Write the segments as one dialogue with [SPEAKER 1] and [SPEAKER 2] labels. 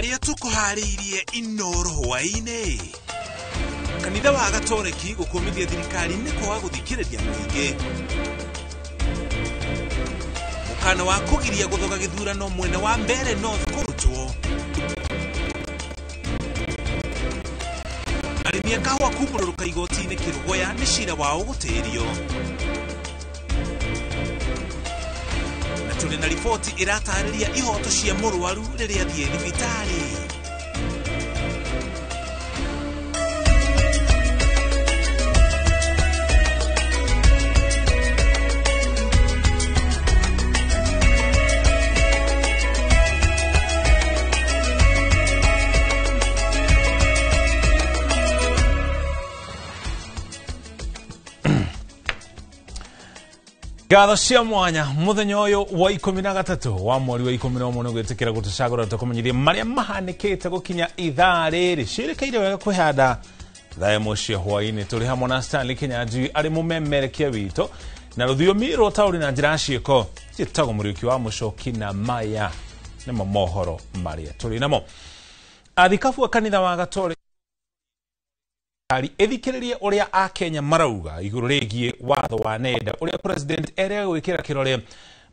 [SPEAKER 1] Marĩa tũkũharĩirie Inoro hwaĩ-inĩ. Kanitha wa Gatoreki gũkũmithia thirikari nĩ kwaga gũthikĩrĩria mũingĩ. Mũkana wa kũgiria gũthoga gĩthurano mwena wa Mbeere North kũrutwo. Arĩmi a kahũa kumbũrũrũka igoti-inĩ Kĩrũgũya nĩ cira wao gũtĩrio. Na tũrĩ na riboti ĩratarĩria ihoto cia mũrwaru rĩrĩa athiĩ thibitarĩ.
[SPEAKER 2] Ngatho cia mwanya muthenya uyu wa 13 wa mweri wa 11 nĩ gwĩtĩkĩra gũtũcagũra tũkũmenyithia marĩa mahanĩkĩte gũkinya ithaa rĩrĩ ciĩrĩkĩire wega kwĩhanda thaa ĩmwe cia hwaĩ-inĩ. Tũrĩ hamwe na Stanley Kinyanjui arĩ mũmemerekia witũ na rũthiomi rwa taũri na njĩra ya ciĩko ciĩtagwo Mũriũki wa Mũcoki na maya nĩmo mohoro marĩa tũrĩ namo. Athikabu a kanitha wa Gatoreki ĩthikĩrĩrie ũrĩa akenya marauga igũrũ rĩgiĩ watho wa nenda ũrĩa president erega gwĩkĩra kĩrore,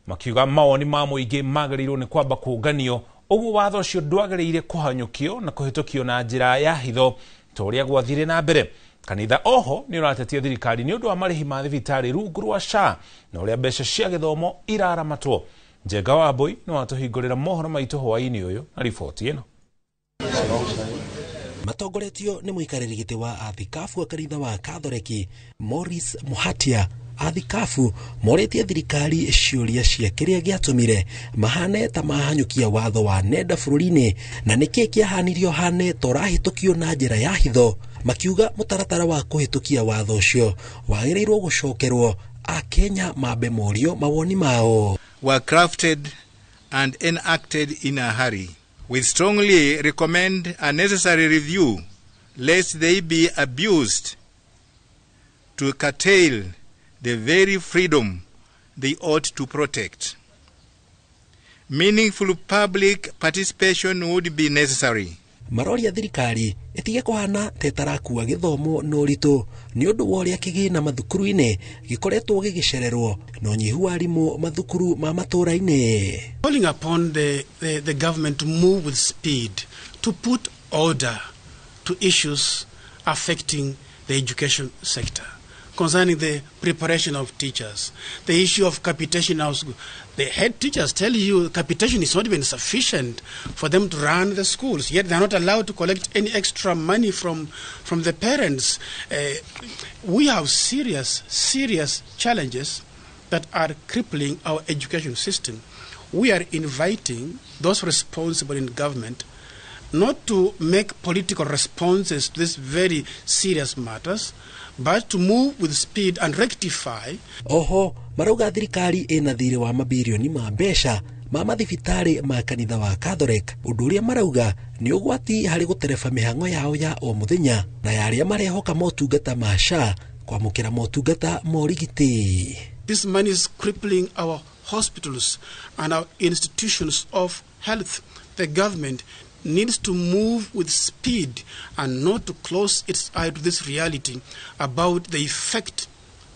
[SPEAKER 2] makiuga mawoni ma mũingĩ magĩrĩirwo nĩ kwamba kũnganio ũguo watho ũcio ndwagĩrĩire kũhanyũkio na kũhĩtũkio na njĩra ya hitho ta ũrĩa gwathire na mbere. Kanitha oho nĩ ũratetia thirikari nĩ ũndũ wa marĩhi ma thibitarĩ rungu rwa SHA na ũrĩa mbeca cia gĩthomo iraramatwo. Njenga wa Mbui nĩ watũhingũrĩra mohoro maitũ hwaĩ-inĩ ũyũ na riboti ĩno.
[SPEAKER 3] Matongoretio nĩ mũikarĩri gĩtĩ wa athikabu a kanitha wa Kathoreki Maurice Muhatia, athikabu morĩtie thirikari ciũria cia kĩrĩa gĩatũmire mahane ta mahanyũkia watho wa nenda bũrũri-inĩ na nĩkĩ kĩahanirio hane ta ũrahĩtũkio na njĩra ya hitho, makiuga mũtaratara wa kũhĩtũkia watho ũcio wagĩrĩirwo gũcokerwo akenya mambe morio mawoni mao.
[SPEAKER 4] Were crafted and enacted in a hurry. We strongly recommend a necessary review lest they be abused to curtail the very freedom they ought to protect. Meaningful public participation would be necessary.
[SPEAKER 3] Maroria thirikari ĩtige kũhana ta ĩtarakua gĩthomo na ũritũ nĩ ũndũ wa ũrĩa kĩgĩna mathukuru-inĩ gĩkoretwo gĩgĩcererwo na ũnyihu wa arimũ mathukuru ma matũũra-inĩ.
[SPEAKER 5] Calling upon the government to move with speed to put order to issues affecting the education sector, concerning the preparation of teachers, the issue of capitation. The head teachers tell you capitation is not even sufficient for them to run the schools, yet they are not allowed to collect any extra money from the parents. We have serious, serious challenges that are crippling our education system. We are inviting those responsible in government not to make political responses to these very serious matters, but to move with speed and rectify.
[SPEAKER 3] Oho marauga thirikari ĩna thirĩ wa mabirioni ma mbeca ma mathibitarĩ ma kanitha wa Catholic, ũndũ ũrĩa marauga nĩ ũgwati harĩ gũtereba mĩhang'o yao ya o mũthenya na ya arĩa marehoka motungata ma SHA kwamũkĩra motungata ma ũrigiti.
[SPEAKER 5] This money is crippling our hospitals and our institutions of health. The government needs to move with speed and not to close its eye to this reality about the effect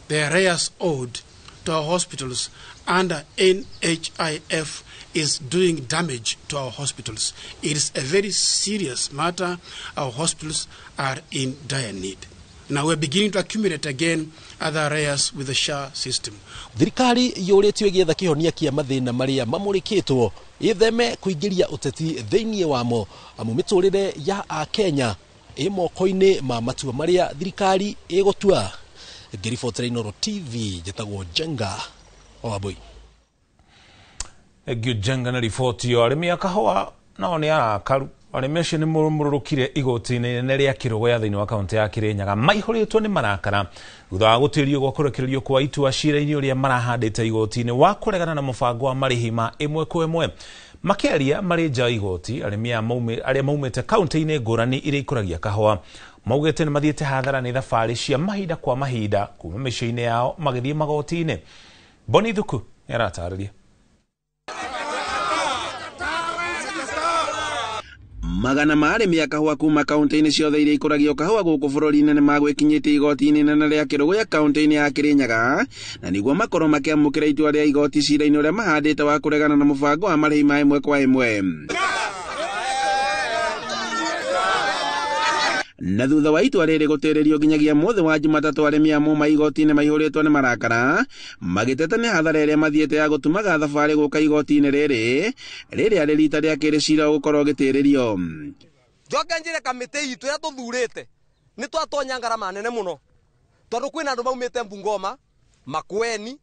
[SPEAKER 5] the arrears owed to our hospitals under NHIF is doing damage to our hospitals. It is a very serious matter. Our hospitals are in dire need. Now we're beginning to accumulate again other arrears with the SHA system.
[SPEAKER 3] Thirikari yũrĩtio ĩgĩetha kĩhonia kĩa mathĩna marĩa mamũrĩkĩtwo ĩtheme kũingĩria ũteti thĩinĩ wamo, amu mĩtũrĩre ya akenya ĩ moko-inĩ ma matua marĩa thirikari ĩgũtua. Ngĩribotera Inooro TV, njĩtagwo Njenga wa Wambui.
[SPEAKER 2] Thank you Njenga na riboti ĩyo. Arĩmi a kahũa nao nĩ arakaru. Arĩmi acio nĩ mũrũrũkire igoti-inĩ inene rĩa Kĩrũgũya thĩinĩ wa kaunti ya Kĩrĩnyaga maihũrĩtwo nĩ marakara thutha wa gũtĩrio gwa kũrekererio kwa itua cira-inĩ ũrĩa marahandĩte igoti-inĩ wa kũregana na mũbango wa marĩhi ma ĩmwe kwa ĩmwe. Makĩaria marĩ nja igoti, arĩmi arĩa maumĩte kaunti-inĩ ngũrani iria ikũragia kahũa maugĩte nĩ mathiĩte hathara nĩ thabarĩ cia mahinda kwa mahinda kuma mĩciĩ-inĩ yao magĩthiĩ magoti-inĩ. Boni Thuku nĩ aratarĩria.
[SPEAKER 6] Magana ma arĩmi a kahũa kuma kaunti-inĩ ciothe iria ikũragio kahũa gũkũ bũrũri-inĩ nĩmagwĩkinyĩtie igoti-inĩ inene rĩa Kĩrũgũya kaunti-inĩ ya Kĩrĩnyaga, na nĩguo makorwo makĩamũkĩra itua rĩa igoti cira-inĩ ũrĩa mahandĩte wa kũregana na mũbango wa marĩhi ma ĩmwe kwa ĩmwe. Na thutha wa itua rĩrĩ gũtĩrĩrio nginyagia mũthĩ wa Jumatatũ, arĩmi a Muma igoti-inĩ maihũrĩtwo nĩ marakara magĩteta nĩ hathara ĩrĩa mathiĩte ya gũtumaga thabarĩ gũka igoti-inĩ rĩrĩ rĩrĩa rĩ rita rĩa kerĩ cira ũgũkorwo ũgĩtĩrĩrio.
[SPEAKER 7] Njoke njĩre kamĩtĩ itũ ĩrĩa tũthurĩte nĩ twatonya ngarama nene mũno, tondũ kwĩna andũ maumĩte Bungoma, Makueni,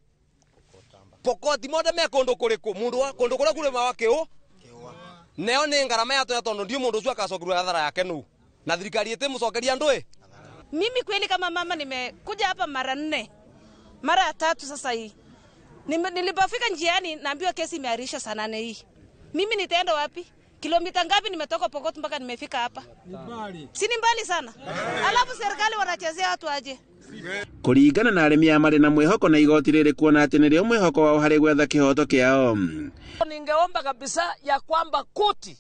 [SPEAKER 7] Pokoti, mothe me kũndũ kũrĩkũ, mũndũ wa kũndũ kũrĩa kũrĩmaga kĩũ neo nĩ ngarama yatonya, tondũ ndiũ mũndũ ũcio akacokerwo hathara yake nũ na thirikari ĩtĩmũcokeria andũ ĩ.
[SPEAKER 8] Mimi kweli kama mama nimekuja hapa mara 4, mara 3 sasa hii. Nilipofika njiani naambiwa kesi imeahirishwa saa 8 hii. Mimi nitaenda wapi? Kilomita ngapi nimetoka Pokot mpaka nimefika hapa? Si ni mbali sana. Alafu serikali wanachezea watu aje?
[SPEAKER 6] Kũringana na arĩmi aya marĩ na mwĩhoko na igoti rĩrĩ kuona atĩ nĩrĩo mwĩhoko wao harĩ gwetha kĩhoto kĩao.
[SPEAKER 9] Ningeomba kabisa ya kwamba koti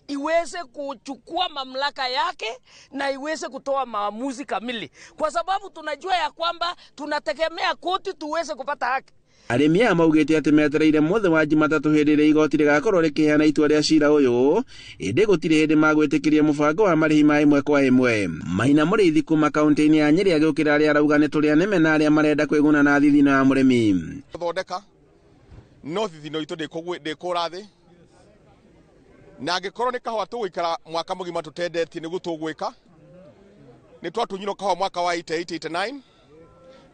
[SPEAKER 9] iweze kuchukua mamlaka yake na iweze kutoa maamuzi kamili, kwa sababu tunajua ya kwamba tunategemea koti tuweze kupata haki.
[SPEAKER 6] Arĩmi aya maugĩte atĩ metereire mũthĩ wa Jumatatũ hĩndĩ ĩrĩa igoti rĩgakorwo rĩkĩheana itua rĩa cira ũyũ, ĩndĩ gũtirĩ hĩndĩ magwĩtĩkĩria mũbango wa marĩhi ma ĩmwe kwa ĩmwe. Maina Mũrĩithi kuma kaunti-inĩ ya Nyĩrĩ agĩũkĩra arĩa arauga nĩ tũrĩa nĩme na arĩa marenda kwĩguna na thithino ya mũrĩmi.
[SPEAKER 10] Thondeka no thithino itũ ndĩkũra thĩ, na angĩkorwo nĩ kahũa tũgũikara mwaka mũgima tũtendetie nĩguo tũgwĩka. Nĩ twatunyirwo kahũa mwaka wa 8889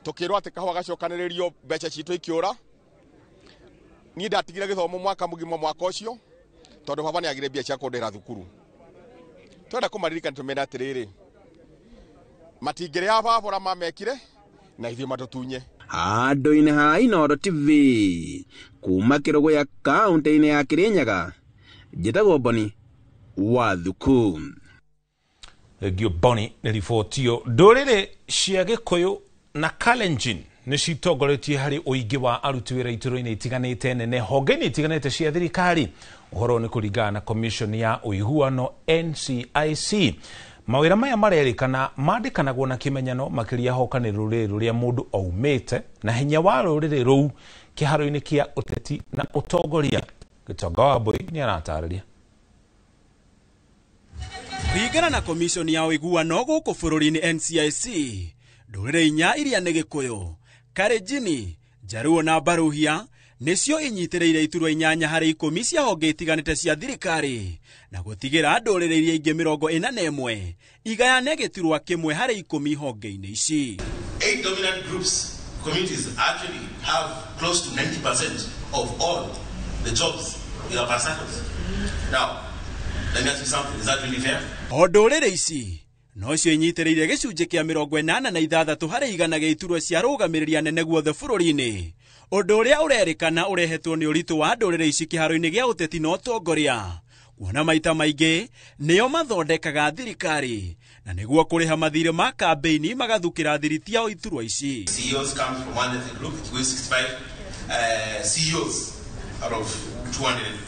[SPEAKER 10] tukirwo atĩ kahũa gacokanĩrĩrio mbeca citũ ikĩũra. Niĩ ndatigire gĩthomo mwaka mũgima mwaka ũcio tondũ baba nĩagire mbia cia kũndĩhĩra thukuru. Twenda kũmaririkana tũmere atĩrĩrĩ, matingĩrĩa baba ũrĩa mamekire na ithuĩ matũtunye.
[SPEAKER 6] Handũ-inĩ ha Inooro TV kuma Kĩrũgũya kaunti-inĩ ya Kĩrĩnyaga, njĩtagwo Boni wa Thuku.
[SPEAKER 2] Thengio Boni nĩ riboti ĩyo. Ndũrĩrĩ cia Gĩkũyũ na Kalenjin nĩ citongoretie harĩ ũingĩ wa aruti wĩra itũra-inĩ itiganĩte nene honge-inĩ itiganĩte cia thirikari. Ũhoro nĩ kũringana na Commission ya Ũiguano NCIC. Mawĩra maya marerĩkana mandĩkanagwo na kĩmenyano makĩria hoka nĩ rũrĩrĩ rũrĩa mũndũ aumĩte na hinya wa rũrĩrĩ rũu kĩharo-inĩ kĩa ũteti na ũtongoria. Gĩtonga wa Mbũi nĩ aratarĩria.
[SPEAKER 11] Kũringana na Commission ya Ũiguano gũkũ bũrũri-inĩ NCIC, ndũrĩrĩ inya iria nĩ Gĩkũyũ, Kalenjin, Njaruo na Baruhia nĩcio inyitĩrĩire iturwa 8 harĩ 10 cia honge itiganĩte cia thirikari, na gũtigĩra ndũrĩrĩ iria ingĩ 41 igayane gĩturwa kĩmwe harĩ 10 honge-inĩ ici.
[SPEAKER 12] 8 dominant groups communities actually have close to 90% of all the jobs in our parastatals. Now, let me ask you something. Is that really fair?
[SPEAKER 11] O ndũrĩrĩ ici nocio inyitĩrĩire gĩcunjĩ kĩa 86 harĩ igana gĩa iturwa cia arũgamĩrĩri anene guothe bũrũri-inĩ, ũndũ ũrĩa ũrerĩkana ũrehetwo nĩ ũritũ wa ndũrĩrĩ ici kĩharo-inĩ gĩa ũteti na ũtongoria, kuona maita maingĩ nĩo mathondekaga thirikari na nĩguo kũrĩha mathirĩ ma kambĩini magathukĩra thiriti yao iturwa ici.
[SPEAKER 12] CEOs come from one ethnic group, with 65 CEOs out of 290.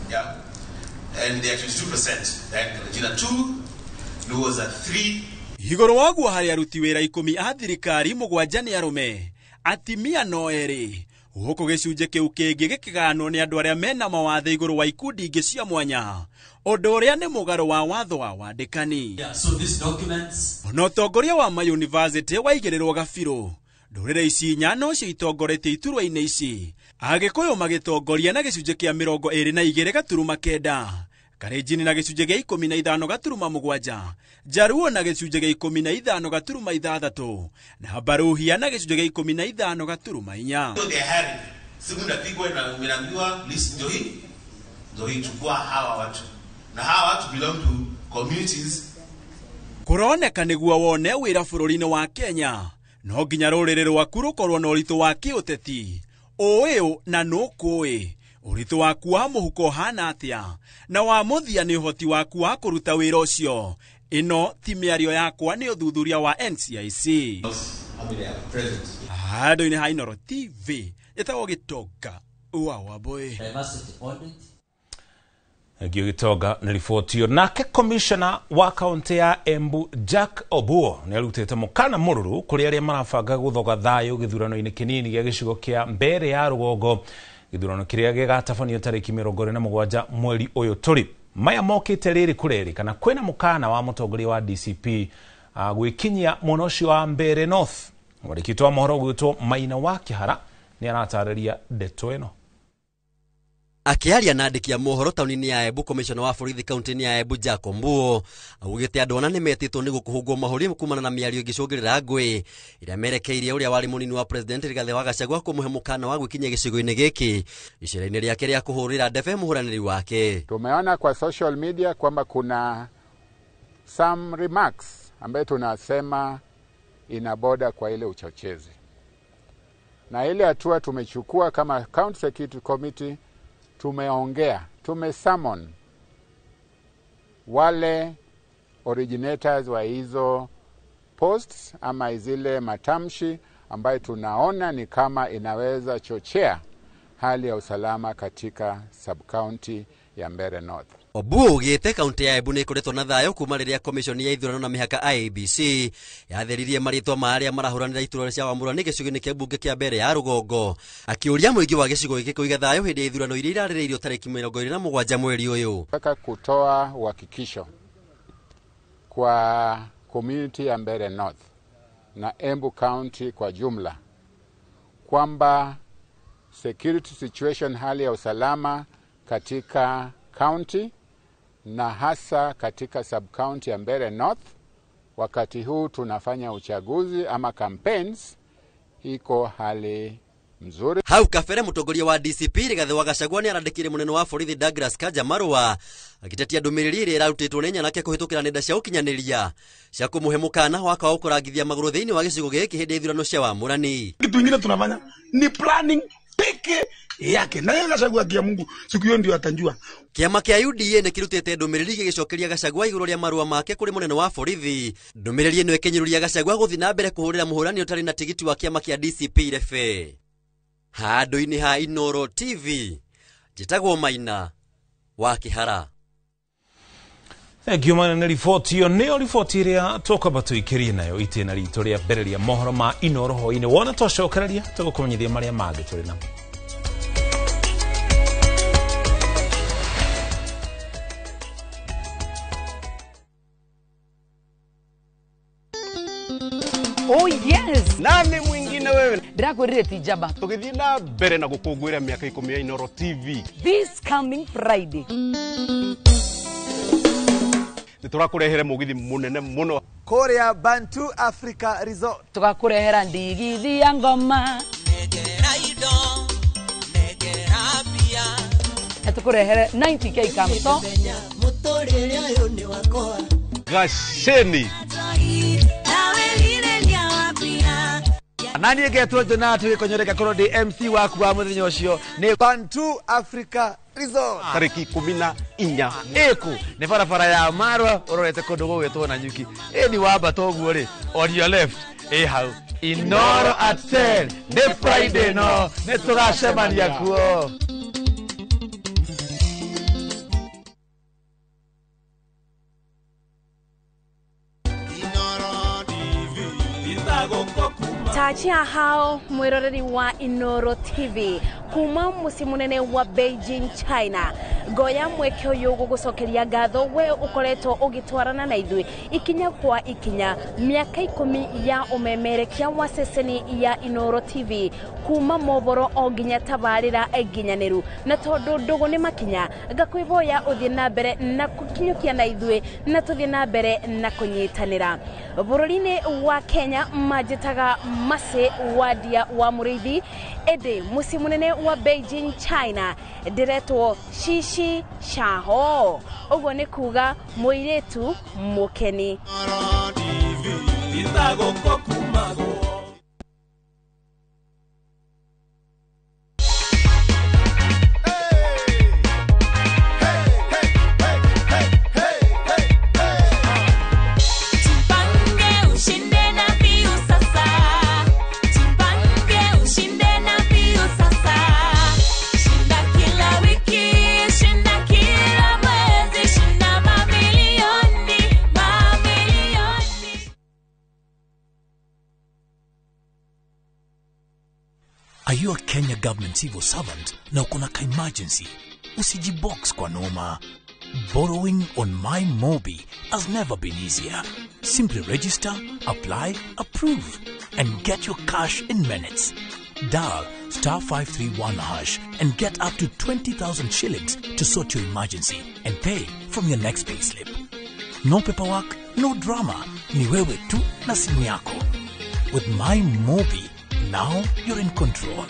[SPEAKER 12] Yeah. And they are 22%. Then Kalenjin at 2, Luos at 3.
[SPEAKER 11] Igũrũ waguo harĩ aruti wĩra 10 a thirikari, 7 nĩ arũme, atimia no 2, gũkũ gĩcunjĩ kĩu kĩngĩ gĩkĩganwo nĩ andũ arĩa mena mawathe igũrũ wa ikundi ingĩ cia mwanya, ũndũ ũrĩa nĩ mũgarũ wa watho wa wandĩkani.
[SPEAKER 13] So these documents...
[SPEAKER 11] Ona ũtongoria wa mayunivasĩtĩ waigĩrĩrwo gabirũ, ndũrĩrĩ ici inya nocio itongoretie iturwa-inĩ ici, Agĩkũyũ magĩtongoria na gĩcunjĩ kĩa 22.9, Kalenjin na gĩcunjĩ gĩa 15.7, Njaruo na gĩcunjĩ gĩa 15.6, na Baruhia na gĩcunjĩ gĩa 15.4.
[SPEAKER 12] So they are simu inapigwa na imeambiwa list ndio hii, ndio hii, chukua hawa watu, na hawa watu belong to communities.
[SPEAKER 11] Kũroneka nĩguo wone wĩra bũrũri-inĩ wa Kenya no nginya rũrĩrĩ rwaku rũkorwo na ũritũ wa kĩũteti, ũĩ na nũkũĩ ũritũ waku wa mũhuko ũhana atĩa, na wa mũthia nĩ ũhoti waku wa kũruta wĩra ũcio. Ĩno ti mĩario yakwa, nĩ ũthuthuria wa NCIC. Handũ-inĩ ha Inooro TV ĩtagwo Gĩtonga wa Wambũi.
[SPEAKER 2] Ngio Gitonga nĩ riboti ĩyo. Nake commissioner wa kaunti ya Embu Jack Obuo nĩ arutĩte mũkana mũrũrũ kũrĩ arĩa marabanga gũthoga thayũ gĩthurano-inĩ kĩnini gĩa gĩcigo kĩa Mbeere ya rũgongo, gĩthurano kĩrĩa gĩgatabanio tarĩki 27 mweri ũyũ tũrĩ. Maya mokĩte rĩrĩ kũrerĩkana kwĩna mũkana wa mũtongoria wa DCP gwĩkinyia mwena ũcio wa Mbeere North. Mwandĩki wa mohoro gwĩtwo Maina wa Kĩhara nĩ aratarĩria ndeto ĩno.
[SPEAKER 13] Akiaria na andĩki a mohoro taũni-inĩ ya Embu, commissioner wa borithi kaunti-inĩ ya Embu Jack Ombuo augĩte andũ ana nĩmetĩtwo nĩguo kũhũngwo mahũri kumana na mĩario ĩngĩcũngĩrĩra ngũĩ ĩrĩa merekeirie ũrĩa warĩ mũnini wa president Rigathĩ wa Gachagua kũmũhe mũkana wa gwĩkinyia gĩcigo-inĩ gĩkĩ icera-inĩ rĩake rĩa kũhũrĩra ndebe mũhũranĩri wake.
[SPEAKER 14] Tumeona kwa social media kwamba kuna some remarks ambayo tunasema ina boda kwa ile uchochezi, na ile hatua tumechukua kama County Security Committee, tumeongea, tumesummon wale originators wa hizo posts ama zile matamshi ambayo tunaona ni kama inaweza chochea hali ya usalama katika sub-county ya Mbeere North.
[SPEAKER 13] Obuo ugĩte kaunti ya Embu nĩ ĩkoretwo na thayũ kuma rĩrĩa commission ya ithurano na mĩhaka IEBC yatheririe marĩtwa ma arĩa marahũranĩra iturwa cia wamũrani gĩcigo-inĩ kĩa mbunge kĩa Mbeere ya rũgongo, akĩũria mũingĩ wa gĩcigo gĩkĩ kũiga thayũ hĩndĩ ya ithurano iria irarĩrĩirio tarĩki 27 mweri ũyũ.
[SPEAKER 14] Nataka kutoa uhakikisho kwa community ya Mbeere North na Embu County kwa jumla kwamba security situation, hali ya usalama katika county na hasa katika sub-county ya Mbeere North, wakati huu tunafanya uchaguzi ama campaigns, iko hali mzuri.
[SPEAKER 13] Hau kabere mũtongoria wa DCP Rigathĩ wa Gachagua nĩ arandĩkire mũnene wa borithi Douglas Kanja marũa agĩtetia ndũmĩrĩri ĩrĩa ĩrarutĩtwo nĩ nyanake kũhĩtũkĩra nenda cia ũkinyanĩria cia kũmũhe mũkana wa kwaga kũrangithia magũrũ thĩinĩ wa gĩcigo gĩkĩ hĩndĩ ya ithurano cia wamũrani.
[SPEAKER 15] Kitu ingine tunafanya ni planning peke yake, na yeye Gachagua kia Mungu siku hiyo ndio atajua.
[SPEAKER 13] Kĩama kĩa UDA nĩ kĩrutĩte ndũmĩrĩri gĩgĩcokeria Gachagua igũrũ rĩa marũa make kũrĩ mũnene wa borithi. Ndũmĩrĩri ĩno ĩkĩnyũrũria Gachagua gũthiĩ na mbere kũhũrĩra mũhũrani ũtarĩ na tigiti wa kĩama kĩa DCP rebe. Handũ-inĩ ha Inooro TV, njĩtagwo Maina wa Kĩhara.
[SPEAKER 2] Thank you mana nĩ riboti ĩyo, nĩyo riboti ĩrĩa tũkwamba tũikĩrie nayo itĩna ritũ rĩa mbere rĩa mohoro ma Inooro hwaĩ-inĩ. Wona twacokereria tũgũkũmenyithia marĩa mangĩ tũrĩ namo.
[SPEAKER 16] Oh yes.
[SPEAKER 17] Nani mwingine wewe?
[SPEAKER 16] Ndirakwirire ti njamba.
[SPEAKER 17] Tũgĩthiĩ na mbere na gũkũngũĩra mĩaka 10 ya Inooro TV.
[SPEAKER 16] This coming Friday.
[SPEAKER 17] Nĩtũrakũrehere mũgithi mũnene mũno
[SPEAKER 18] kũrĩa Bantu Africa Resort.
[SPEAKER 16] Tũgakũrehera ndigithi ya ngoma.
[SPEAKER 19] Negera indo, negera mbia.
[SPEAKER 16] Na tũkũrehere 90k kamto.
[SPEAKER 19] Mũtũrĩre ũyũ nĩ wakwa.
[SPEAKER 17] Gaceni.
[SPEAKER 18] Nani ngetwo Jonathan gĩkonyore korwo ndĩ MC waku wa mũthenya ũcio nĩ Bantu Africa Resort
[SPEAKER 17] tarĩki 14
[SPEAKER 18] ĩkũ nĩ barabara ya Marwa ũrorete kũndũ gũgwĩtwo na nyuki ĩni wambata ũguo rĩ on your left ĩ hau Inooro at 10 nĩ Friday no nĩ tũgacemania kuo.
[SPEAKER 8] Tachia hao mwiroreri wa Inooro TV kuma muciĩ munene wa Beijing China. Ngoya mweke ũyũ gũgũcokeria ngatho we ũkoretwo ũgĩtwarana na ithuĩ ikinya kwa ikinya mĩaka 10 ya ũmemerekia wa ceceni ya Inooro TV kuma mohoro o nginya tabarĩra nginyanĩru, na tondũ ndũgũ nĩ makinya ngakwĩhoya ũthiĩ na mbere na kũkinyũkia na ithuĩ na tũthiĩ na mbere na kũnyitanĩra. Bũrũri-inĩ wa Kenya manjĩtaga Mercy Wandia wa Mũrĩithi, ĩndĩ mũciĩ mũnene wa Beijing China ndĩretwo Shishi Shaho, ũguo nĩ kuga mũirĩtu mũkeni.
[SPEAKER 19] Shinda kila wiki, shinda kila mwezi.
[SPEAKER 20] Are you a Kenya government civil servant na uko na ka emergency? Usijibox kwa noma. Borrowing on My Mobi has never been easier. Simply register, apply, approve, and get your cash in minutes. Dial star 531 hash and get up to 20,000 shillings to sort your emergency and pay from your next payslip. No paperwork, no drama. Ni wewe tu na simu yako. With My Mobi, now you're in control.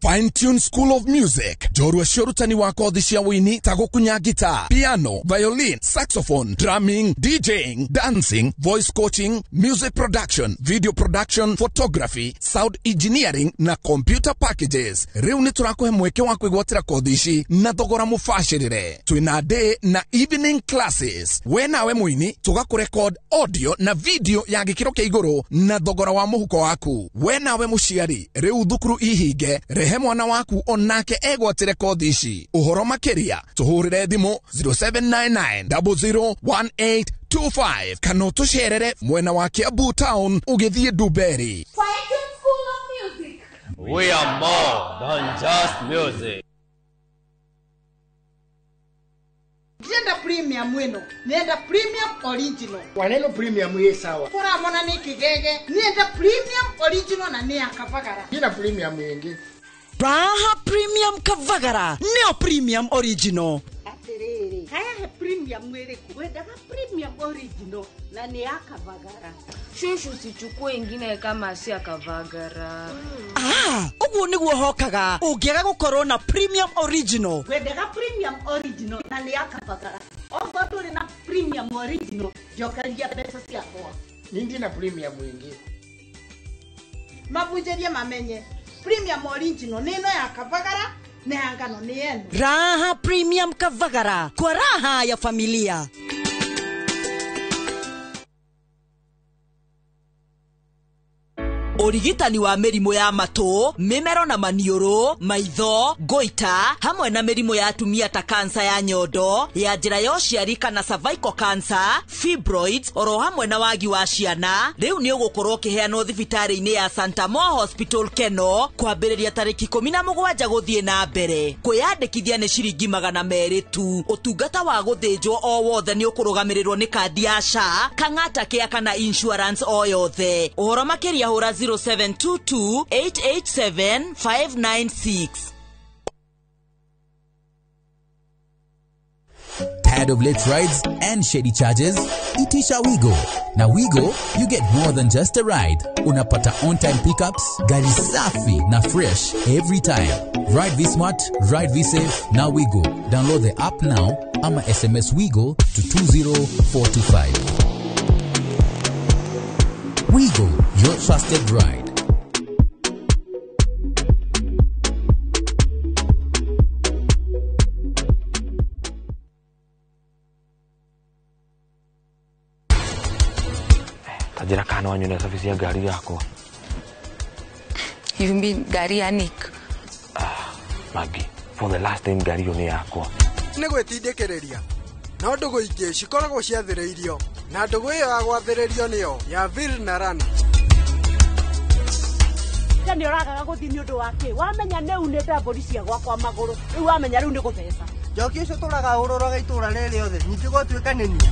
[SPEAKER 21] Fine Tune School of Music, njorua cia ũrutani wa kothi cia wũini ta gũkunya guitar, piano, violin, saxophone, drumming, DJing, dancing, voice coaching, music production, video production, photography, sound engineering na computer packages. Rĩu nĩ tũrakũhe mweke wa kwĩgwatĩra kothi ici na thogora mũbacĩrĩre. Twĩna day na evening classes. We nawe mũini tũgakũrecord audio na video ya gĩkĩro kĩa igũrũ na thogora wa mũhuko waku. We nawe mũciari, rĩu thukuru ihinge, rehe mwana waku onake egwatĩre kothi ici. Ũhoro makĩria tũhũrĩre thimũ 0799 001825 kana ũtũcerere mwena wa Kiambu town ũgĩthiĩ Ndumberi.
[SPEAKER 22] We are more than just music.
[SPEAKER 23] Ndienda premium ĩno, nenda premium original.
[SPEAKER 24] Waneno premium ĩ sawa.
[SPEAKER 23] Kũramona nĩ kĩgege, nenda premium original na nĩ ya Kavagara.
[SPEAKER 24] Ina premium ĩngĩ.
[SPEAKER 25] Raha Premium Kavagara nĩyo premium original.
[SPEAKER 23] Atĩrĩrĩ, haya he premium ĩrĩkũ? Wendaga premium original na nĩ ya Kavagara.
[SPEAKER 26] Shushu, usichukue ingine kama si ya Kavagara.
[SPEAKER 25] Ah, ũguo nĩguo hokaga ũngĩaga gũkorwo na premium original.
[SPEAKER 23] Wendaga premium original na nĩ ya Kavagara. Okorwo ndũrĩ na premium original, njokeria mbeca ciakwa.
[SPEAKER 24] Ni ndina premium ĩngĩ.
[SPEAKER 23] Mabunjĩrie mamenye premium original nĩ ĩno ya Kavagara na ya ngano nĩ ĩno.
[SPEAKER 25] Raha Premium Kavagara kwa raha ya familia. Ũrigitani wa mĩrimũ ya matũ, mĩmero na maniũrũ, maitho, goita, hamwe na mĩrimũ ya atumia ta kansa ya nyondo, ya njĩra ya ũciari kana cervical cancer, fibroids, oro hamwe na wagi wa ciana, rĩu nĩ ũgũkorwo ũkĩheanwo thibitarĩ-inĩ ya Santa Mo Hospital Keno, kwambĩrĩria tarĩki 17 gũthiĩ na mbere. Kwĩyandĩkithia nĩ ciringi 200 tu. Ũtungata wa gũthĩnjwo o wothe nĩ ũkũrũgamĩrĩrwo nĩ kandi ya SHA, Kang'ata Care kana insurance o yothe. Ũhoro makĩria hũra 0722 887 596.
[SPEAKER 27] Tired of late rides and shady charges? Itisha Wigo. Na Wigo, you get more than just a ride. Unapata on-time pickups, gari safi na fresh every time. Ride V Smart, ride V Safe, na Wigo. Download the app now ama SMS Wigo to 20425. Wigo, your trusted ride.
[SPEAKER 28] Tajira kana wanyone service ya gari yako.
[SPEAKER 29] You mean gari ya Nick?
[SPEAKER 28] Maggie, for the last time gari yo ni yakwa.
[SPEAKER 24] Nĩ gwĩtindĩkĩrĩria no ndũgũ ingĩ cikoragwo ciathĩrĩirio na ndũgũ ĩyo ya gwathĩrĩrio nĩyo ya Vil na Rana.
[SPEAKER 30] Nĩ ũragaga gũthiĩ nĩ ũndũ wa kĩ? Wamenya nĩ unĩte mbũri cia gwakwa magũrũ, rĩu wamenya rĩu nĩ gũtheca.
[SPEAKER 31] Njoki ũcio tũraga ũrũraga itũũra rĩrĩ rĩothe, ningĩ gwatuĩka nĩ niĩ.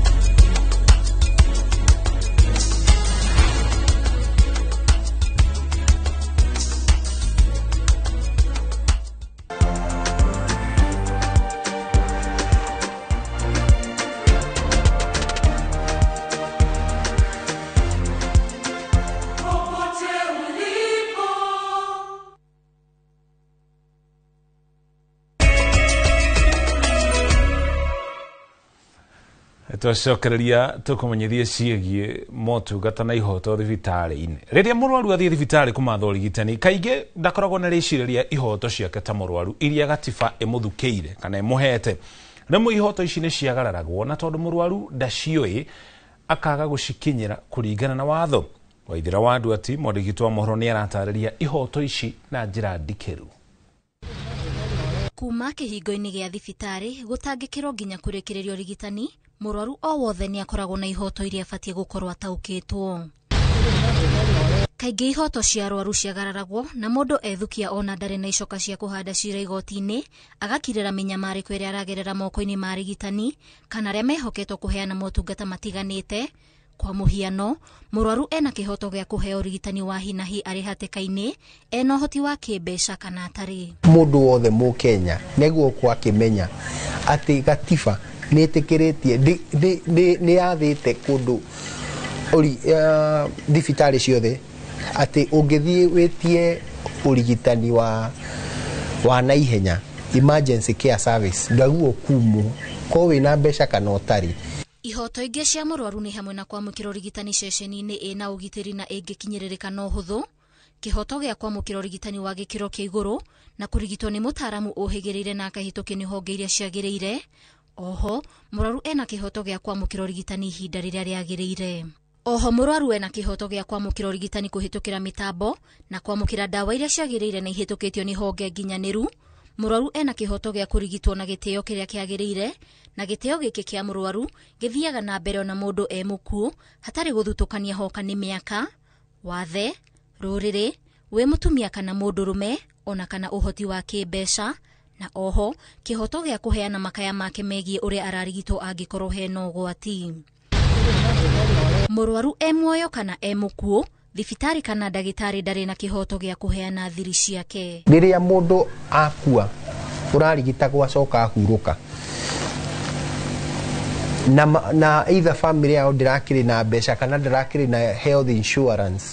[SPEAKER 2] Twacokereria tukumenyithie ciĩgiĩ motungata na ihoto thibitarĩ-inĩ. Rĩrĩa mũrwaru athiĩ thibitarĩ kũmatha ũrigitani, kaingĩ ndakoragwo na rĩciria ihoto ciake ta mũrwaru iria gatiba ĩmũthukĩire kana ĩmũhete. Rĩmwe ihoto ici nĩ ciagararagwo na tondũ mũrwaru ndaciũĩ akaga gũcikinyĩra kũringana na watho. Waithĩra wa Nduati, mwandĩki wa mohoro nĩ aratarĩria ihoto ici na njĩra ndikĩru.
[SPEAKER 32] Kuma kĩhingo-inĩ gĩa thibitarĩ gũtangĩkĩrwo nginya kũrĩkĩrĩrio ũrigitani,
[SPEAKER 1] Mũrwaru o wothe nĩ akoragwo na ihoto iria abatiĩ gũkorwo ataũkĩtwo. Kaingĩ ihoto cia arwaru ciagararagwo na mũndũ ethukia ona ndarĩ na icoka cia kũhanda cira igoti-inĩ, agakirĩra mĩnyamarĩko ĩrĩa aragerera moko-inĩ ma arigitani kana arĩa mehoketwo kũheana motungata matiganĩte. Kwa mũhiano, mũrwaru ena kĩhoto gĩa kũheo ũrigitani wa hi na hi arĩ hatĩka-inĩ, ena ũhoti wa kĩmbeca kana atarĩ.
[SPEAKER 3] Mũndũ wothe mũkenya nĩguo gũkorwo akĩmenya atĩ gatiba nĩ ĩtĩkĩrĩtie nĩ yathĩte kũndũ thibitarĩ ciothe atĩ ũngĩthiĩ wĩtie ũrigitani wa naihenya, emergency care service, ndwagĩrĩirwo kumwo korwo wĩna mbeca kana ũtarĩ.
[SPEAKER 1] Ihoto ingĩ cia mũrwaru nĩ hamwe na kwamũkĩra ũrigitani ceceni-inĩ ĩna ũgitĩri na ĩngĩkinyĩrĩrĩka na ũhũthũ, kĩhoto gĩa kwamũkĩra ũrigitani wa gĩkĩro kĩa igũrũ na kũrigitwo nĩ mũtaaramu ũhĩgĩrĩire na akahĩtũkio nĩ honge iria ciagĩrĩire. Oho, mũrwaru ena kĩhoto gĩa kwamũkĩra ũrigitani ihinda rĩrĩa rĩagĩrĩire. Oho, mũrwaru ena kĩhoto gĩa kwamũkĩra ũrigitani kũhĩtũkĩra mĩtambo na kwamũkĩra ndawa iria ciagĩrĩire na ihĩtũkĩtio nĩ honge nginyanĩru. Mũrwaru ena kĩhoto gĩa kũrigitwo na gĩtĩo kĩrĩa kĩagĩrĩire, na gĩtĩo gĩkĩ kĩa mũrwaru gĩthiaga na mbere ona mũndũ e mũkuũ hatarĩ gũthutũkania hoka nĩ mĩaka, wathe, rũrĩrĩ, wĩ mũtumia kana mũndũrũme, ona kana ũhoti wa kĩmbeca, na oho kĩhoto gĩa kũheana makaya make megiĩ ũrĩa ararigitwo angĩkorwo hena ũgwati. Mũrwaru e muoyo kana e mũkuũ, thibitarĩ kana ndagĩtarĩ ndarĩ na kĩhoto gĩa kũheana thiri ciake.
[SPEAKER 3] Rĩrĩa mũndũ akua ũrarigitagwo acoka ahurũka na either family yao ndĩrakĩrĩ na mbeca kana ndĩrakĩrĩ na health insurance,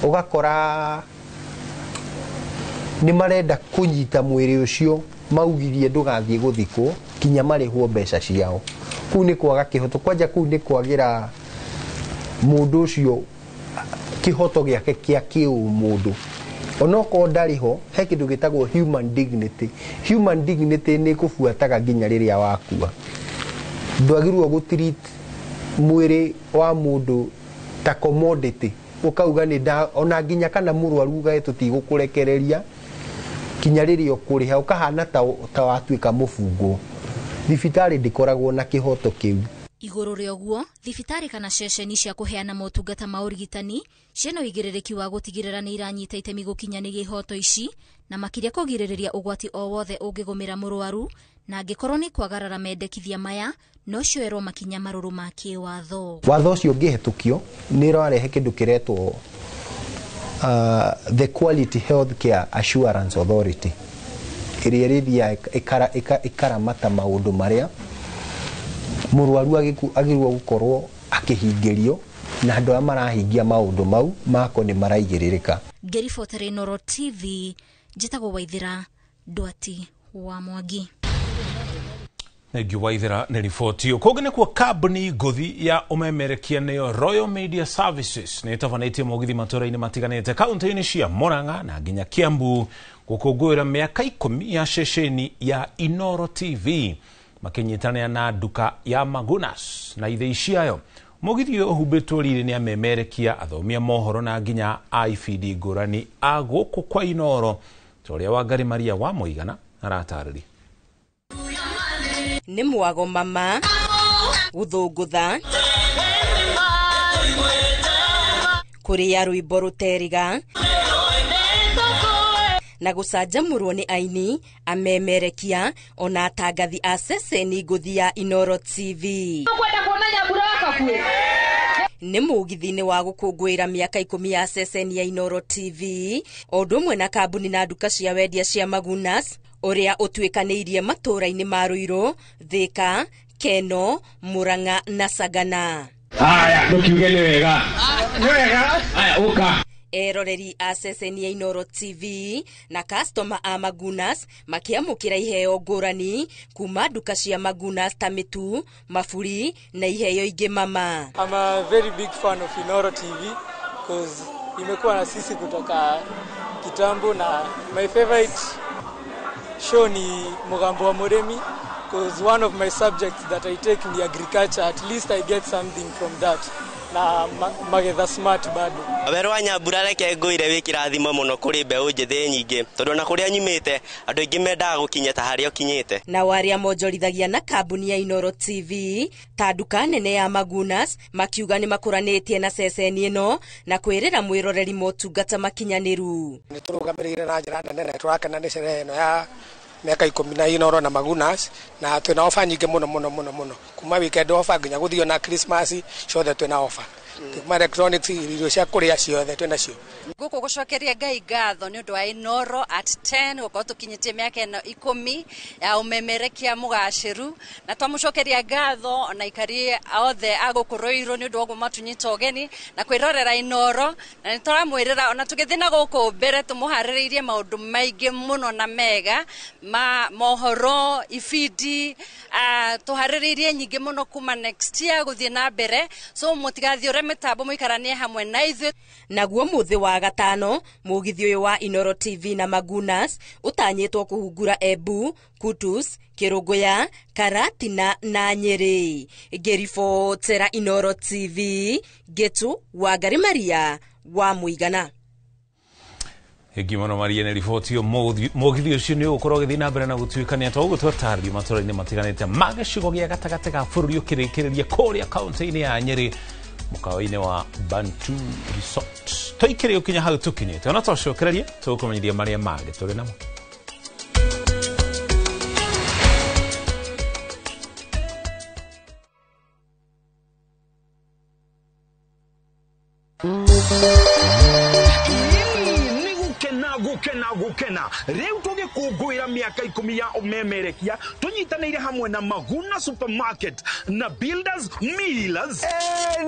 [SPEAKER 3] ũgakora nĩ marenda kũnyita mwĩrĩ ũcio maugirie ndũgathiĩ gũthikwo kinya marĩhwo mbeca ciao. Kũu nĩ kwaga kĩhoto, kwanja kũu nĩ kwagĩra mũndũ ũcio kĩhoto gĩake kĩa kĩũmũndũ. Onokorwo ndarĩ ho, he kĩndũ gĩtagwo human dignity. Human dignity nĩ kũbuataga nginya rĩrĩa wakua. Ndwagĩrĩirwo gũ-treat mwĩrĩ wa mũndũ ta commodity, ũkauga nĩ nda ona nginya kana mũrwaru ugae tũtigũkũrekereria kinya rĩrĩa ũkũrĩha, ũkahana ta watuĩka mũbungwo. Thibitarĩ ndĩkoragwo na kĩhoto kĩu.
[SPEAKER 1] Igũrũ rĩa ũguo, thibitarĩ kana ceceni cia kũheana motungata ma ũrigitani ciĩna ũigĩrĩrĩki wa gũtigĩrĩra nĩ iranyita itemi gũkinyanĩria ihoto ici na makĩria kũgirĩrĩria ũgwati o wothe ũngĩgũmĩra mũrwaru, na angĩkorwo nĩ kwagarara mendekithia maya no cioerwo makinya marũrũ ma kĩwatho.
[SPEAKER 3] Watho ũcio ũngĩhetũkio nĩ ũrarehe kĩndũ kĩretwo the Quality Health Care Assurance Authority ĩrĩa ĩrĩthiaga ĩkaramata maũndũ marĩa mũrwaru agĩrĩirwo gũkorwo akĩhingĩrio na andũ arĩa marahingia maũndũ mau mako nĩ maraigĩrĩrĩka.
[SPEAKER 1] Ngĩribotera Inooro TV, njĩtagwo Waithĩra Ndwati wa Mwangi.
[SPEAKER 2] Thengiũ Waithĩra nĩ riboti. Kũngĩ nĩkuo kambuni ngũthi ya ũmemerekia nĩyo Royal Media Services nĩ ĩtabanĩtie mũgithi matũũra-inĩ matiganĩte kaunti-inĩ cia Murang'a na nginya Kiambu gũkũngũĩra mĩaka 10 ya ceceni ya Inooro TV makĩnyitanĩra na nduka ya Magunas na ithĩi ciayo. Mũgithi ũyũ ũhumbĩtwo riri nĩ amemerekia, athomi a mohoro na nginya a ibindi ngũrani a gũkũ kwa Inooro ta ũrĩa Wangari Maria wa Mũigana aratarĩria.
[SPEAKER 4] Nĩ mwago mama gũthũngũtha kũrĩa rwĩmbo rũteriga na gũcanjamũrwo nĩ aini amemerekia ona atangathi a ceceni ngũthi ya Inooro TV. Nĩ mũgithi-inĩ wa gũkũngũĩra mĩaka 10 ya ceceni ya Inooro TV o ũndũ ũmwe na kambuni na nduka cia wendia cia Magunas ũrĩa ũtuĩkanĩirie matũũra-inĩ ma Ruiru, Thika, Keno, Murang'a na Sagana.
[SPEAKER 5] Haya, ndũkiuge nĩ wega. Nĩ wega. Haya, ũka.
[SPEAKER 4] Eroreri a ceceni ya Inooro TV na customer a Magunas makiamũkĩra iheo ngũrani kuma nduka cia Magunas ta mĩtu, maburi na iheo ingĩ mama.
[SPEAKER 6] I'm a very big fan of Inooro TV because imekuwa na sisi kutoka kitambo, na my favorite show ni Mugambo wa Muremi because one of my subjects that I take ni agriculture. At least I get something from that. Na magetha smart bado.
[SPEAKER 7] Werũ wa Nyambura reke ngũire wĩ kĩrathimo mũno kũrĩ mbeũ njĩthĩ nyingĩ tondũ ona kũrĩa nyumĩte andũ aingĩ mendaga gũkinya ta harĩa ũkinyĩte.
[SPEAKER 4] Nao arĩa monjorithagia na kambuni ya Inooro TV ta nduka nene ya Magunas makiuga nĩ makũranĩtie na ceceni ĩno na kwĩrĩra mwĩroreri motungata makinyanĩru.
[SPEAKER 9] Nĩ tũrũgamĩrĩire na njĩra nene na tũrakena nĩ sherehe ĩno ya miaka 10 na Inooro na Magunas na twina ofa nyingĩ mũno mũno mũno mũno kuma weekend ofa nginya gũthio na Christmas ciothe twina ofa kuma electronics irio cia kũrĩa ciothe twina cio.
[SPEAKER 10] Gũkũ gũcokeria Ngai ngatho nĩ ũndũ wa Inooro at 10 gũkorwo tũkinyĩtie mĩaka ĩno 10 ya ũmemerekia mũgacĩru na twamũcokeria ngatho ona aikari othe a gũkũ Ruiru nĩ ũndũ wa ũguo matunyita ũgeni na kwĩrorera Inooro na nĩ tũramwĩrĩra ona tũgĩthiĩ na gũkũ mbere tũmũharĩrĩirie maũndũ maingĩ mũno na mega ma mohoro ibindi tũharĩrĩirie nyingĩ mũno kuma next year gũthiĩ na mbere so mũtigathiũre mĩtambo mũikaranie hamwe na ithuĩ.
[SPEAKER 4] Naguo mũthĩ wa gatano mũgithi ũyũ wa Inooro TV na Magunas ũtanyĩtwo kũhungura Embu, Kutus, Kĩrũngũya, Karatina na Nyĩrĩ. Ngĩribotera Inooro TV, Ngĩtũ Wangari Maria wa Mũigana.
[SPEAKER 2] Thengi mũno Maria nĩ riboti ĩyo. Mũgithi ũcio nĩ ũgũkorwo ũgĩthiĩ na mbere na gũtuĩkania ta ũguo twatarĩrio matũra-inĩ matiganĩte ma gĩcigo gĩa gatagatĩ ga bũrũri ũkĩrĩkĩrĩria kũrĩa kaũntĩ-inĩ ya Nyĩrĩ mũkawa-inĩ wa Bantu Resort. Tũikĩrĩ ũkinya hau tũkinyĩte ona twacokereria tũgũkũmenyithia marĩa mangĩ tũrĩ namo.
[SPEAKER 11] Gukena riu tugikungũĩra mĩaka 10 ya ũmemerekia tũnyitanĩire hamwe na Maguna Supermarket na Builders Millers.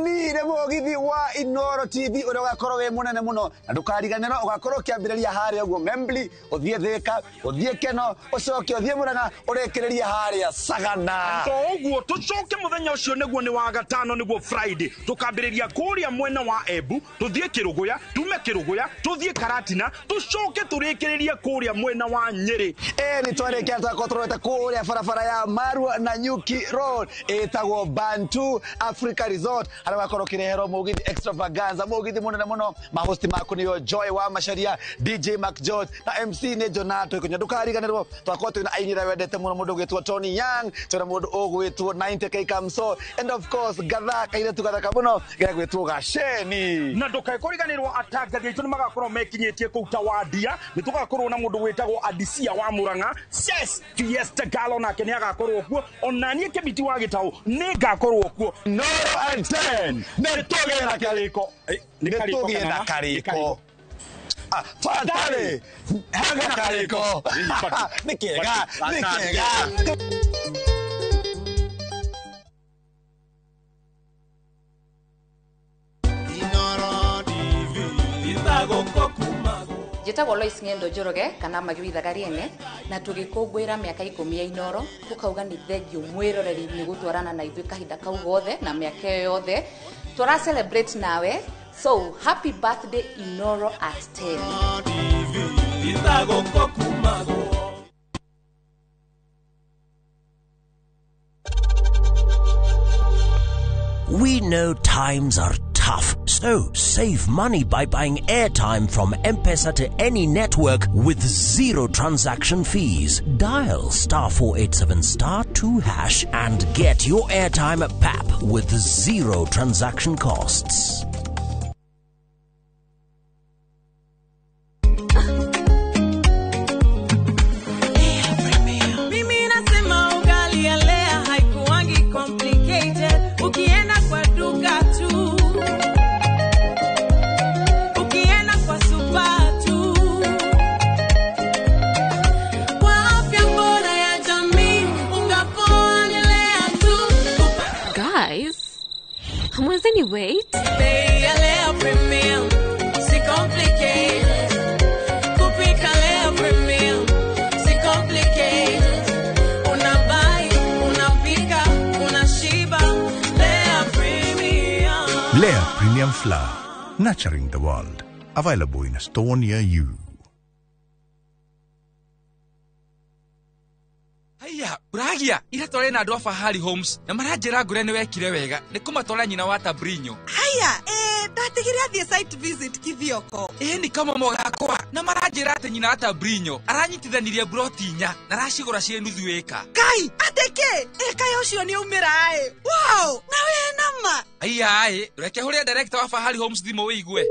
[SPEAKER 18] Ni nĩ mũgithi wa Inooro TV ũrĩa ũgakorwo wĩ mũnene mũno na ndũkariganĩrwo ũgakorwo ũkĩambĩrĩria harĩa ũguo Membli ũthiĩ Thĩka ũthiĩ Keno ũcoke ũthiĩ Murang'a ũrĩkĩrĩrie harĩa Sagana.
[SPEAKER 11] To ũguo tũcoke mũthenya ũcio nĩguo nĩ wa gatano nĩguo Friday tũkambĩrĩria kũrĩa mwena wa Embu tũthiĩ Kĩrũgũya tume Kĩrũgũya tũthiĩ Karatina tũcoke tũrĩkĩrĩrie kũrĩa mwena wa Nyĩrĩ.
[SPEAKER 18] Nĩ twarĩkia twakorwo tũrorete kũrĩa barabara ya Marua na Nyuki Road ĩtagwo Bantu Africa Resort harĩa ũgakorwo ũkĩreherwo mũgithi extravaganza mũgithi mũnene mũno. Mahosti maku nĩo Joy wa Macharia, DJ Mac George na MC nĩ Jonato Ikunya. Ndũkariganĩrwo twakorwo twĩna aini arĩa wendete mũno mũndũ ũgwĩtwo Tony Young twĩna mũndũ ũgwĩtwo 90K Kamso and of course gatha kairĩtu gathaka mũno gegwĩtwo Gaceni.
[SPEAKER 11] Na ndũkae kũriganĩrwo atangathi aitũ nĩ magakorwo mekinyĩtie kũu Tawandia nĩ tũgakorwo na mũndũ wĩtagwo Adisia wa Murang'a Ses Fiesta Galo nake nĩ agakorwo kuo ona niĩ Kĩmiti wa Gĩtaũ nĩ ngakorwo kuo.
[SPEAKER 18] Inooro at 10 nĩ tũgĩe na karĩko nĩ tũgĩe na karĩko Fatale hega karĩko nĩ kĩega nĩ kĩega.
[SPEAKER 12] Njĩtagwo Lois Ng'endo Njoroge kana Magĩrithaga Rĩene na tũgĩkũngũĩra mĩaka 10 ya Inooro tũkauga nĩ thengiũ mwĩroreri nĩ gũtwarana na ithuĩ kahinda kau gothe na mĩaka ĩyo yothe tũra celebrate nawe so happy birthday Inooro at 10.
[SPEAKER 13] We know times are tough, so save money by buying airtime from M-Pesa to any network with zero transaction fees. Dial *487*2# and get your airtime at PAP with zero transaction costs.
[SPEAKER 14] Mimi nasema ugali ya Lea haikuangi complicated. Ukienda kwa duka tu, ukienda kwa super tu, kwa afya bora ya jamii, unga poa ni Lea tu.
[SPEAKER 15] Guys, hamwezi wait?
[SPEAKER 14] Bei ya Lea Premium, si complicated. Kupika Lea Premium, si complicated. Unabai, unapika, unashiba. Lea Premium.
[SPEAKER 16] Lea Premium Flour, nurturing the world. Available in a store near you.
[SPEAKER 8] Aya, uragia ira tware na andu a Fahari Homes na maranjira ngure ni wekire wega ni kumatwara nyina wa Tabrinyo.
[SPEAKER 14] Haya, ndatigire athie site visit Kithioko.
[SPEAKER 8] Ni kama mogakwa na maranjira ati nyina wa Tabrinyo aranyitithanirie broti inya na aracigura cie nuthu eka.
[SPEAKER 14] Kai, ateke, eka ucio ni umira ai. Wow, na we nama.
[SPEAKER 8] Aya, ai, reke huria director wa Fahari Homes thimo wigue.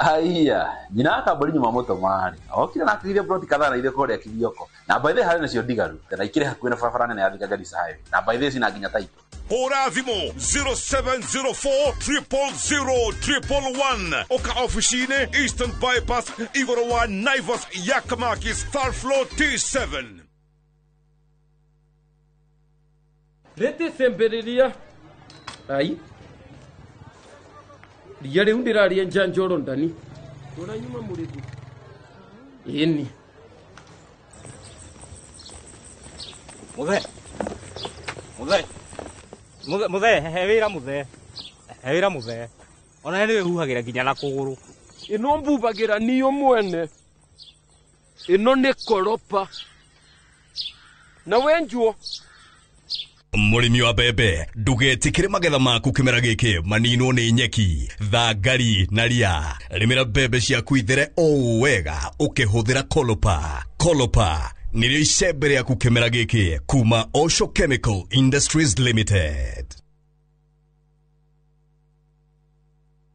[SPEAKER 17] Haya, nyina akambori nyuma moto mari. Okire na akigire broti kadhaa na ithe koria Kithioko. Na by the harĩ nacio ndigaru. Na ikire hakuhĩ na barabara nene ya Thika Garissa Highway. Na by the cina nginya taito.
[SPEAKER 19] Hũra thimũ 0704 000 111. Oka ofici-inĩ Eastern Bypass igũrũ wa Naivas Yakamakis third floor T7.
[SPEAKER 20] Rĩtĩ cemberiria. Ai. Ria rĩu ndĩraria njanjoro ndani. Ũranyuma mũrĩgu. Ĩni.
[SPEAKER 21] Muthe. Muthe. Muthe, muthe, he wĩra muthe. He wĩra muthe. Ona nĩ wĩhuhagĩra nginya na kũgũrũ.
[SPEAKER 20] Ĩno mbubagĩra niyo mwene. Ĩno nĩ koropa. Na wenjuo.
[SPEAKER 22] Mũrĩmi wa mbembe ndũgetĩkĩre magetha maku kĩmera gĩkĩ maninwo nĩ nyeki, thangari na ria. Rĩmĩra mbembe ciaku ithere o wega ũkĩhũthĩra Kolopa. Kolopa nĩrĩo icembe rĩaku kĩmera gĩkĩ kuma Osho Chemical Industries Limited.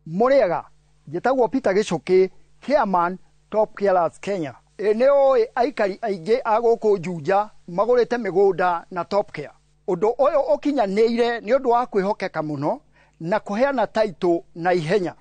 [SPEAKER 23] Mũrĩega, njĩtagwo Peter Gĩcũkĩ, chairman Top Killers Kenya. Nĩ ũĩ aikari aingĩ a gũkũ Juja magũrĩte mĩgũnda na Top Care. Ũndũ ũyũ ũkinyanĩire nĩ ũndũ wa kwĩhokeka mũno na kũheana taitũ na ihenya.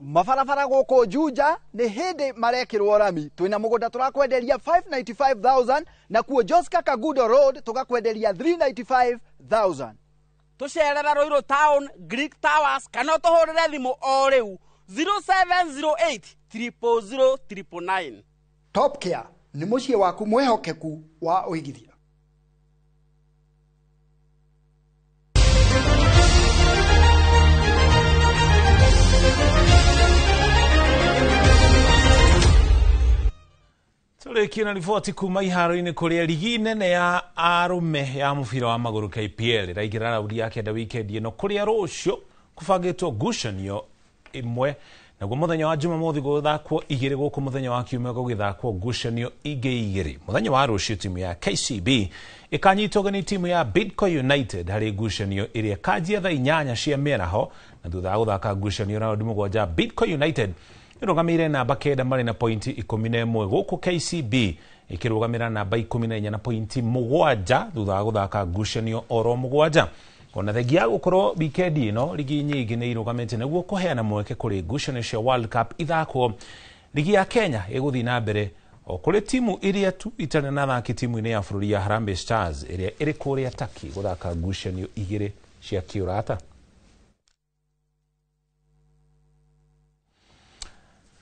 [SPEAKER 23] Mabarabara gũkũ Juja nĩ hĩndĩ marekĩrwo rami. Twĩna mũgũnda tũrakwenderia 595,000 na kuo Joska Kagudo Road tũgakwenderia 395,000.
[SPEAKER 25] Tũcerere Ruiru Town, Greek Towers kana ũtũhũrĩre thimũ o rĩu 0708 000 999.
[SPEAKER 23] Top Care nĩ mũciĩ waku mwĩhokeku wa ũigithia.
[SPEAKER 2] Tũrĩkie na riboti kuma iharo-inĩ kũrĩa ligi nene ya arũme ya mũbira wa magũrũ KPL ĩraingĩra raundi ya kenda wikendi ĩno kũrĩa rũciũ kũbangĩtwo ngucanio ĩmwe naguo mũthenya wa Jumamothi gũgĩthakwo igĩrĩ gũkũ mũthenya wa Kiumia gũgĩthakwo ngucanio ingĩ igĩrĩ. Mũthenya wa rũciũ timu ya KCB ĩkanyitwo ũgeni timu ya Bidco United harĩ ngucanio ĩrĩa ĩkanjia thaa 8 cia mĩaraho na thutha wa gũthaka ngucanio raundi 7 Bidco United ĩrũgamĩire namba 9 marĩ na pointi 11 gũkũ KCB ĩkĩrũgamĩra namba 14 na pointi 7 thutha wa gũthaka ngucanio oro 7. Ona thengia gũkorwo wikendi ĩno ligi nyingĩ nĩ irũgamĩte nĩguo kũheana mweke kũrĩ ngucanio cia World Cup ithakwo. Ligi ya Kenya ĩgũthiĩ na mbere o kũrĩ timu iria tu itarĩ na athaki timu-inĩ ya bũrũri ya Harambee Stars ĩrĩa ĩrĩ kũrĩa Turkey gũthaka ngucanio igĩrĩ cia kĩũrata.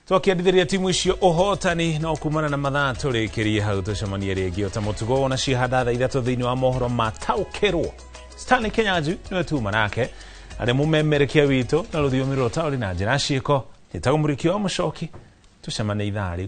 [SPEAKER 2] Twakiendithĩria timu icio ũhotani no kumana na mathaa tũrĩkĩrie hau tũcemanie rĩngĩ o ta mũtugo ona cihanda thaa 3 thĩinĩ wa mohoro mataũkĩrwo. Stanley Kenyanju niwe tuma nake arĩ mũmemerekia witũ na rũthiomi rwa ũtaũri na njĩra ciĩko. Njĩtagwo Mũrĩki wa Mũcoki, tũcemanie ithaa rĩu.